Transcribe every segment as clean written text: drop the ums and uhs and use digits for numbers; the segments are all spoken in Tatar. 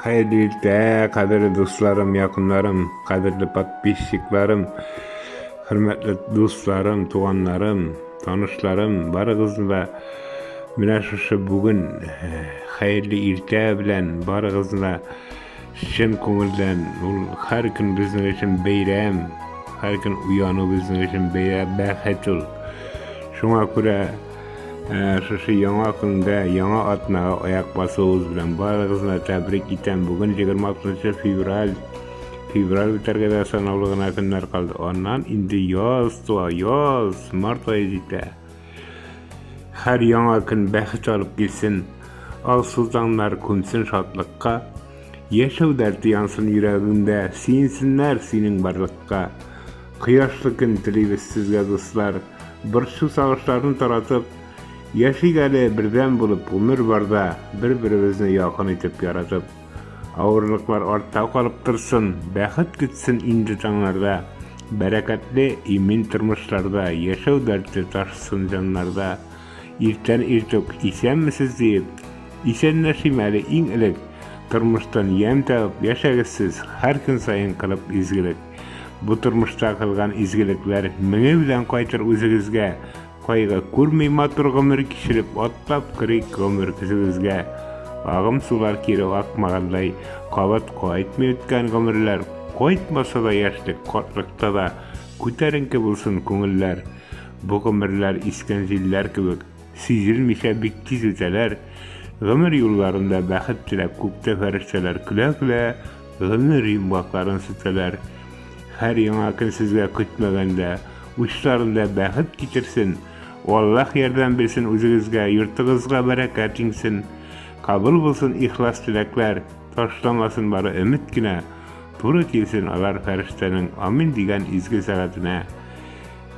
Хәерле иртә, кадерле дусларым, якыннарым, кадерле подписчикларым, хөрмәтле дусларым, туганнарым, танышларым, барыгызны да менә шушы бүген э, хәерле иртә белән барыгызны да чын күңелдән, ул һәр көн безнең өчен бәйрәм, һәр көн уяну безнең өчен бәйрәм, бәхет ул. Шуңа күрә Шушы яңа көнгә, яңа атнага аяк басуыбыз белән барыгызны да тәбрик итәм. Бүген 26 февраль. Февраль үтәргә дә санаулы гына көннәр калды. Аннан инде яз туа, яз, март ае җитә. Һәр яңа көн бәхет алып килсен. Алсу таңнар күмсен шатлыкка. Яшәү дәрте янсын йөрәгеңдә, сөенсеннәр синең барлыкка. Кояшлы көн телибез сезгә, дуслар. Борчу сагышларны таратып, яшик әле бердәм булып, гомер барда бер-беребезне якын итеп яратып. Авырлыклар артта калып торсын, бәхет көтсен инде таңнарда. Бәрәкәтле, имин тормышларда яшәү дәрте ташсын җаннарда. Иртән иртүк исәнмесез диеп, исәнләшим әле иң элек. Тормыштан ямь табып яшәгез сез, һәр көн саен кылып изгелек. Бу тормышта кылган изгелекләр меңе белән кайтыр үзегезгә. Кайгы күрми матур гомер кичереп, атлап керик гомер көзегезгә. Агым сулар кире акмагандай, кабат кайтмый үткән гомерләр. Кайтмаса да яшьлек, картлыкта да күтәренке булсын күңелләр. Бу гомерләр искән җилләр кебек, сизелмичә бик тиз үтәләр. Гомер юлларында бәхет теләп күктә фәрештәләр көлә-көлә гомер йомгакларын сүтәләр. Һәр яңа көн сезгә көтмәгәндә, учларында бәхет китерсен. Аллаһ ярдәм бирсен үзегезгә, йортыгызга бәрәкәт иңсен. Кабул булсын ихлас теләкләр, ташламасын бары өмет кенә. Туры килсен алар фәрештәнең амин дигән изге сәгатенә.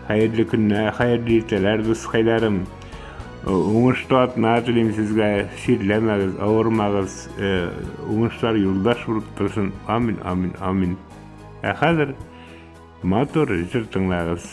Хәерле көннәр, хәерле иртәләр, дускайларым. Уңышлы атна телим сезгә. Чирләмәгез, авырмагыз. Уңышлар юлдаш булып торсын. Амин, амин, амин. Ә хәзер матур җыр тыңлагыз.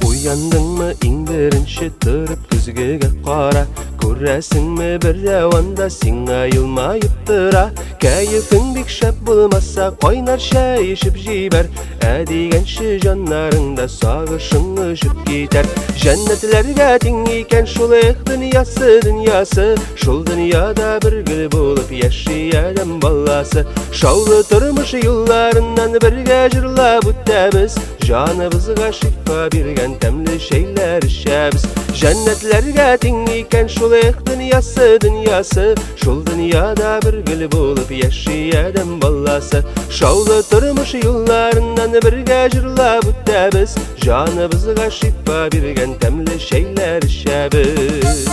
Уяндыңмы иң беренче торып көзгегә кара. Күрәсеңме берәү анда сиңа елмаеп тора. Кәефең бик шәп булмаса, кайнар чәй эчеп җибәр. Ә дигәнче җаннарыңда сагышың очып китәр. Җәннәтләргә тиң икән шул эх дөньясы, дөньясы. Шул дөньяда бер гөл булып яши адәм баласы. Шаулы тормыш юлларыннан бергә җырлап үтәбез. Җаныбызга шифа биргән тәмле чәйләр эчәбез. Җәннәтләргә тиң икән шул эх дөньясы, дөньясы. Шул дөньяда бер гөл булып яши адәм баласы. Шаулы тормыш юлларыннан бергә җырлап үтәбез. Җаныбызга шифа биргән тәмле чәйләр эчәбез.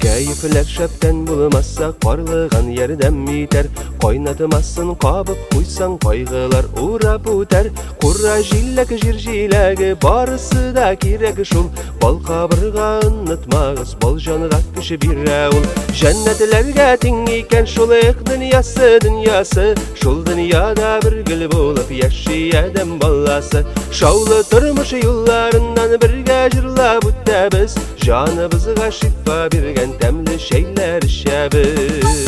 Кәефләр шәптән булмаса, карлыган ярдәм итәр. Кайнатмасын кабып куйсаң, кайгылар урап үтәр. Кура җиләк, җир җиләге, барысы да кирәк шул. Бал кабырга онытмагыз, бал җанга көч бирә ул. Җәннәтләргә тиң икән шул эх дөньясы, дөньясы. Шул дөньяда бер гөл булып яши адәм баласы. Шаулы тормыш юлларыннан бергә җырлап үтәбез. Җаныбызга шифа биргән тәмле чәйләр эчәбез.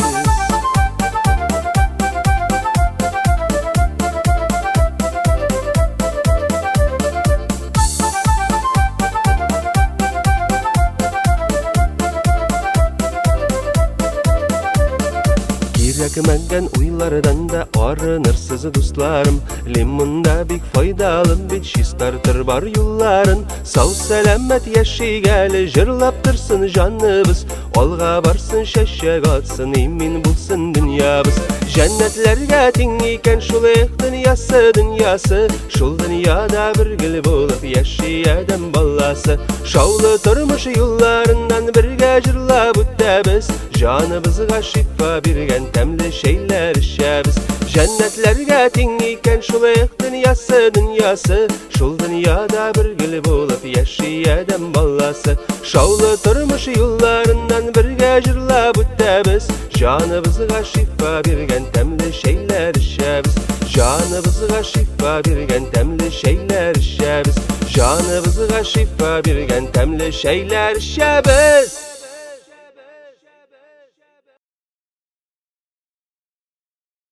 Кирәкмәгән уйлардан да арынырсыз, дусларым. Лимон да бик файдалы бит, чистартыр бар юлларын. Сау сәламәт яшик әле, җырлап торсын җаныбыз. Алга барсын, чәчәк атсын, имин булсын дөньябыз. Җәннәтләргә тиң икән шул эх дөньясы, дөньясы. Шул дөньяда бер гөл булып яши адәм баласы. Шаулы тормыш юлларыннан бергә җырлап үтәбез. Җаныбызга шифа биргән тәмле чәйләр эчәбез. Җәннәтләргә тиң икән шул эх дөньясы, дөньясы. Шул дөньяда бер гөл булып яши адәм баласы. Шаулы тормыш юлларыннан бергә җырлап үтәбез. Җаныбызга шифа биргән тәмле чәйләр эчәбез. Җаныбызга шифа биргән тәмле чәйләр эчәбез. Җаныбызга шифа биргән тәмле чәйләр эчәбез.